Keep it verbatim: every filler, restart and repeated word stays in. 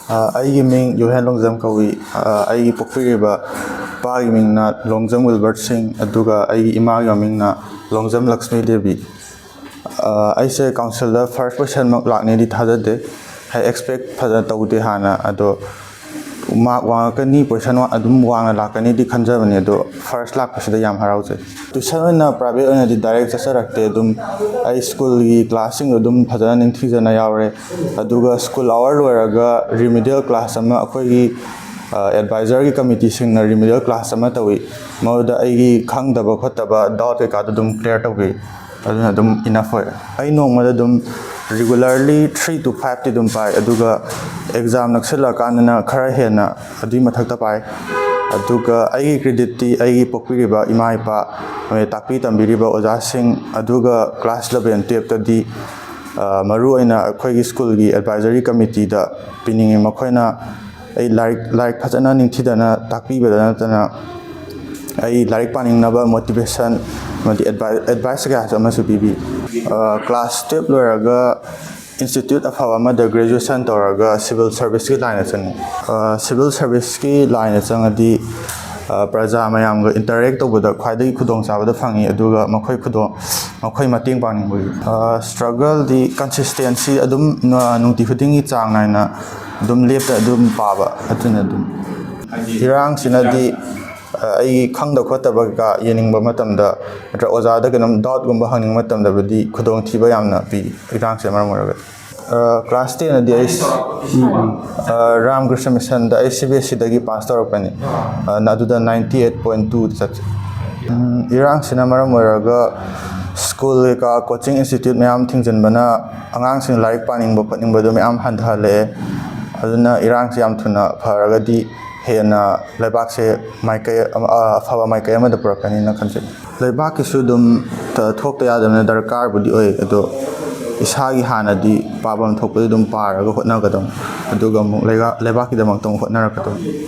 ꯑ, ꯑꯩꯒꯤ ꯃꯤꯡ ꯌꯨꯍꯦꯟ ꯂꯣꯡꯖꯝ ꯀꯧꯏ꯫ ꯑ, ꯑꯩꯒꯤ ꯄꯣꯛꯄꯤꯔꯤꯕ ꯏꯄꯥꯒꯤ ꯃꯤꯡꯅ ꯂꯣꯡꯖꯝ ꯋꯤꯜꯕꯔꯠ ꯁꯤꯡ, ꯑꯗꯨꯒ ꯑꯩꯒꯤ ꯏꯃꯥꯒꯤ ꯃꯃꯤꯡꯅ ꯂꯣꯡꯖꯝ ꯂꯛꯁꯃꯤ ꯗꯦꯕꯤ꯫ ꯑ, ꯑꯩꯁꯦ ꯀꯥꯎꯟꯁꯤꯜꯗ ꯐꯥꯔꯁ ꯄꯣꯖꯤꯁꯟꯃꯛ ꯂꯥꯛꯅꯤꯗꯤ ꯊꯥꯖꯗꯦ꯫ ꯍꯥꯏ ꯑꯦꯛꯁꯄꯦꯛ ꯐꯖꯅ ꯇꯧꯗꯦ ꯍꯥꯟꯅ, ꯑꯗꯣ ꯃꯥꯔꯛ ꯋꯥꯡꯉꯛꯀꯅꯤ, ꯄꯣꯖꯤꯁꯟ ꯋꯥ-, ꯑꯗꯨꯝ ꯋꯥꯡꯅ ꯂꯥꯛꯀꯅꯤꯗꯤ ꯈꯟꯖꯕꯅꯦ, ꯑꯗꯣ ꯐꯥꯔꯁ ꯂꯥꯛꯄꯁꯤꯗ ꯌꯥꯝ ꯍꯔꯥꯎꯖꯩ꯫ ꯇ꯭ꯌꯨꯁꯟ ꯑꯣꯏꯅ ꯄ꯭ꯔꯥꯏꯚꯦꯠ ꯑꯣꯏꯅꯗꯤ ꯗꯥꯏꯔꯦꯛ ꯆꯠꯆꯔꯛꯇꯦ꯫ ꯑꯗꯨꯝ ꯑꯩ ꯁ꯭ꯀꯨꯜꯒꯤ ꯀ꯭ꯂꯥꯁꯁꯤꯡꯗꯣ ꯑꯗꯨꯝ ꯐꯖꯅ ꯅꯤꯡꯊꯤꯖꯅ ꯌꯥꯎꯔꯦ꯫ ꯑꯗꯨꯒ ꯁ꯭ꯀꯨꯜ ꯑꯋꯥꯔ ꯂꯣꯏꯔꯒ ꯔꯤꯃꯤꯗꯤꯌꯦꯜ ꯀ꯭ꯂꯥꯁ ꯑꯃ ꯑꯩꯈꯣꯏꯒꯤ, ꯑ, ꯑꯦꯗꯚꯥꯏꯖꯔꯒꯤ ꯀꯃꯤꯇꯤꯁꯤꯡꯅ ꯔꯤꯃꯤꯗꯤꯌꯦꯜ ꯀ꯭ꯂꯥꯁ ꯑꯃ ꯇꯧꯏ꯫ ꯃꯗꯨꯗ ꯑꯩꯒꯤ ꯈꯪꯗꯕ ꯈꯣꯠꯇꯕ ꯗꯥꯎꯠ ꯀꯩꯀꯥꯗꯣ ꯑꯗꯨꯝ ꯀ꯭ꯂꯤꯌꯥꯔ ꯇꯧꯕꯤ꯫ ꯑꯗꯨꯅ ꯑꯗꯨꯝ ꯏꯅꯐ ꯑꯣꯏꯔꯦ꯫ ꯑꯩ ꯅꯣꯡꯃꯗ ꯑꯗꯨꯝ regularly three to five T ꯑꯗꯨꯝ ꯄꯥꯏ, ꯑꯗꯨꯒ ꯑꯦꯛꯖꯥꯝ ꯅꯛꯁꯤꯜꯂꯛꯑꯀꯥꯟꯗꯅ ꯈꯔ ꯍꯦꯟꯅ ꯑꯗꯨꯒꯤ ꯃꯊꯛꯇ ꯄꯥꯏ꯫ ꯑꯗꯨꯒ ꯑꯩꯒꯤ ꯀ꯭ꯔꯦꯗꯤꯠꯇꯤ ꯑꯩꯒꯤ ꯄꯣꯛꯄꯤꯔꯤꯕ ꯏꯃꯥ ꯏꯄꯥ, ꯃꯣꯏ ꯇꯥꯛꯄꯤ ꯇꯝꯕꯤꯔꯤꯕ ꯑꯣꯖꯥꯁꯤꯡ, ꯑꯗꯨꯒ ꯀ꯭ꯂꯥꯁ eleven twelve ꯇꯗꯤ, ꯑ, ꯃꯔꯨꯑꯣꯏꯅ ꯑꯩꯈꯣꯏꯒꯤ ꯁ꯭ꯀꯨꯜꯒꯤ ꯑꯦꯗꯚꯥꯏꯖꯔꯤ ꯀꯃꯤꯇꯤꯗ ꯄꯤꯅꯤꯡꯉꯤ꯫ ꯃꯈꯣꯏꯅ ꯑꯩ ꯂꯥꯏꯔꯤꯛ, ꯂꯥꯏꯔꯤꯛ ꯐꯖꯅ ꯅꯤꯡꯊꯤꯖꯅ ꯇꯥꯛꯄꯤꯕꯗ ꯅꯠꯇꯅ, ꯑꯩ ꯂꯥꯏꯔꯤꯛ ꯄꯥꯅꯤꯡꯅꯕ ꯃꯣꯇꯤꯚꯦꯁꯟ ꯑꯃꯗꯤ ꯑꯦꯗꯚꯥꯏ-, ꯑꯦꯗꯚꯥꯏꯁ ꯀꯌꯥꯁꯨ ꯑꯃꯁꯨ ꯄꯤꯕꯤ꯫ ꯑ, ꯀ꯭ꯂꯥꯁ twelve ꯂꯣꯏꯔꯒ ꯏꯟꯁꯇꯤꯇ꯭ꯌꯨꯠ ꯑꯐꯕ ꯑꯃꯗ ꯒ꯭ꯔꯦꯖꯨꯑꯦꯁꯟ ꯇꯧꯔꯒ ꯁꯤꯚꯤꯜ ꯁꯥꯔꯚꯤꯁꯀꯤ ꯂꯥꯏꯟꯗ ꯆꯪꯉꯤ꯫ ꯑ, ꯁꯤꯚꯤꯜ ꯁꯥꯔꯚꯤꯁꯀꯤ ꯂꯥꯏꯟꯗ ꯆꯪꯉꯗꯤ, ꯑ, ꯄ꯭ꯔꯖꯥ ꯃꯌꯥꯝꯒ ꯏꯟꯇꯔꯦꯛ ꯇꯧꯕꯗ ꯈ꯭ꯋꯥꯏꯗꯒꯤ ꯈꯨꯗꯣꯡꯆꯥꯕꯗꯣ ꯐꯪꯉꯤ, ꯑꯗꯨꯒ ꯃꯈꯣꯏ ꯈꯨꯗꯣꯡ-, ꯃꯈꯣꯏ ꯃꯇꯦꯡ ꯄꯥꯡꯅꯤꯡꯕꯒꯤ꯫ ꯑ, ꯁ꯭ꯇ꯭ꯔꯒꯜꯗꯤ ꯀꯟꯁꯤꯁꯇꯦꯟꯁꯤ ꯑꯗꯨꯝ ꯅ-, ꯅꯨꯡꯇꯤ ꯈꯨꯗꯤꯡꯒꯤ ꯆꯥꯡ ꯅꯥꯏꯅ ꯑꯗꯨꯝ ꯂꯦꯞꯇ ꯑꯗꯨꯝ ꯄꯥꯕ, ꯑꯗꯨꯅ ꯑꯗꯨꯝ꯫ ꯏꯔꯥꯡꯁꯤꯅꯗꯤ, ꯑ, ꯑꯩꯒꯤ ꯈꯪꯗ ꯈꯣꯠꯇꯕ ꯀꯩꯀꯥ ꯌꯦꯡꯅꯤꯡꯕ ꯃꯇꯝꯗ ꯅꯠꯇ꯭ꯔꯒ ꯑꯣꯖꯥꯗ ꯀꯩꯅꯣꯝ ꯗꯥꯎꯠꯀꯨꯝꯕ ꯍꯪꯅꯤꯡꯕ ꯃꯇꯝꯗꯕꯨꯗꯤ ꯈꯨꯗꯣꯡꯊꯤꯕ ꯌꯥꯝꯅ ꯄꯤ ꯏꯔꯥꯡꯁꯤꯅ ꯃꯔꯝ ꯑꯣꯏꯔꯒ꯫ ꯑ, ꯀ꯭ꯂꯥꯁ ten ꯑꯗꯤ ꯑꯩ, ꯎꯝ, ꯎꯝ꯫ ꯑ, ꯔꯥꯃꯀ꯭ꯔꯤꯁꯅ ꯃꯤꯁꯟꯗ ꯑꯩ C B S E ꯗꯒꯤ ꯄꯥꯁ ꯇꯧꯔꯛꯄꯅꯤ꯫ ꯑ, ꯑꯗꯨꯗ ninety eight point two ꯆꯠꯆꯩ꯫ ꯎꯝ, ꯏꯔꯥꯡꯁꯤꯅ ꯃꯔꯝ ꯑꯣꯏꯔꯒ ꯁ꯭ꯀꯨꯜ ꯀꯩꯀꯥ ꯀꯣꯆꯤꯡ ꯏꯟꯁꯇꯤꯇ꯭ꯌꯨꯠ ꯃꯌꯥꯝ ꯊꯤꯡꯖꯤꯟꯕꯅ ꯑꯉꯥꯡꯁꯤꯡ ꯂꯥꯏꯔꯤꯛ ꯄꯥꯅꯤꯡꯕ ꯈꯣꯠꯅꯤꯡꯕꯗꯨ ꯃꯌꯥꯝ ꯍꯟꯊꯍꯜꯂꯛꯑꯦ꯫ ꯑꯗꯨꯅ ꯏꯔꯥꯡꯁꯤ ꯌꯥꯝ ꯊꯨꯅ ꯐꯔꯒꯗꯤ ꯍꯦꯟꯅ ꯂꯩꯕꯥꯛꯁꯦ ꯃꯥꯏꯀꯩ ꯑꯃ, ꯑ, ꯑꯐꯕ ꯃꯥꯏꯀꯩ ꯑꯃꯗ ꯄꯨꯔꯛꯀꯅꯤꯅ ꯈꯟꯖꯩ꯫ ꯂꯩꯕꯥꯛꯀꯤꯁꯨ ꯑꯗꯨꯝ ꯊ-, ꯊꯣꯛꯇ ꯌꯥꯗꯕꯅ ꯗꯔꯀꯥꯔꯕꯨꯗꯤ ꯑꯣꯏ, ꯑꯗꯣ ꯏꯁꯥꯒꯤ ꯍꯥꯟꯅꯗꯤ ꯄꯥꯐꯝ ꯊꯣꯛꯄꯗꯤ ꯑꯗꯨꯝ ꯄꯥꯔꯒ ꯍꯣꯠꯅꯒꯗꯕꯅꯤ, ꯑꯗꯨꯒ ꯑꯃꯨꯛ ꯂꯩꯕꯥꯛ-, ꯂꯩꯕꯥꯛꯀꯤꯗꯃꯛꯇ ꯑꯃꯨꯛ ꯍꯣꯠꯅꯔꯛꯀꯗꯕꯅꯤ꯫